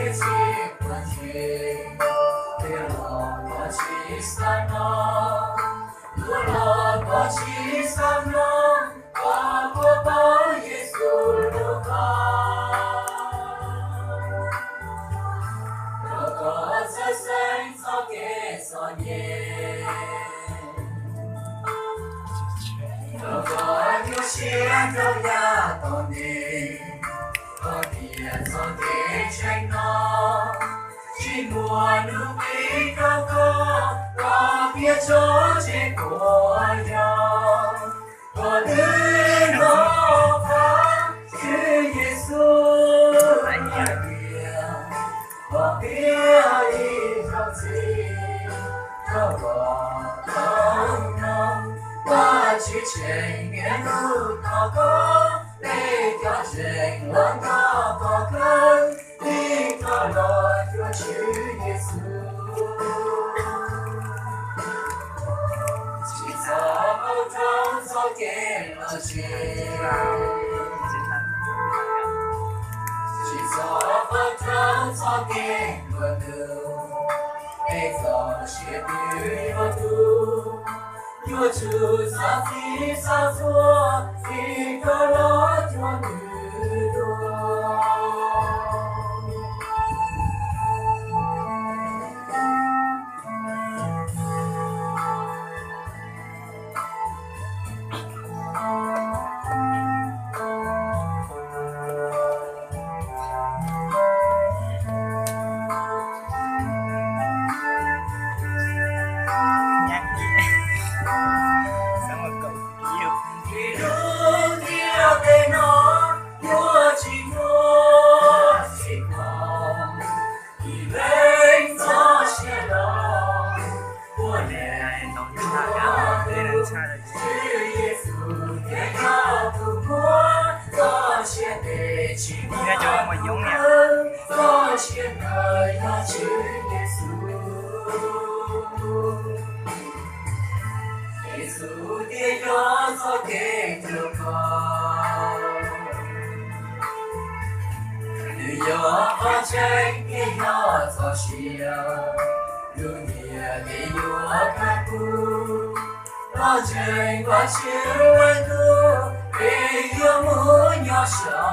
Tsis quav ntsej, tiag los koj tsis xav hnov, luag los koj tsis xav mloog, koj puas paub Yexus lub koj? Rau koj txhawj xeeb txoj kev txom nyem, rau koj nyuaj siab rau yav tom ntej, koj tias txoj kev ntseeg no tsis muaj nuj nqis rau koj, koj piav tso tseg puas yog? Koj twb hnov qhov Tswv Yexus hais tias, koj piav ib zaug ntxiv rau kom tau mloog, Vajtswv tseem niaj hnub thov koj, peb cov ntseeg los nrog koj kawg, tig rov los cuag Tswv Yexus. Tsis txhob qaug rau txoj kev lom zem, tsis txhob qaug rau txoj kev ntuag nug, peb txoj sia twb yuav tu, yuav tsum xav txhij xav txhua, tig rov los cuag nws dua. Tsis lub ntiaj teb no yuav tsis muaj tsis khoom, ib leeg txoj sia los ua neeg tus Tswv Yexus thiaj yog tus muab txoj sia tes tsis muaj tus kawg, txoj sia ntawd yog Tswv Yexus. Yexus thiaj yog txoj kev cuag koj, nws yog qhov tseeb thiaj yog txoj sia, lub ntiaj teb yuav kaj kuv, los ntseeg Vajtswv Leej Tub, peb yuav mus nyob saum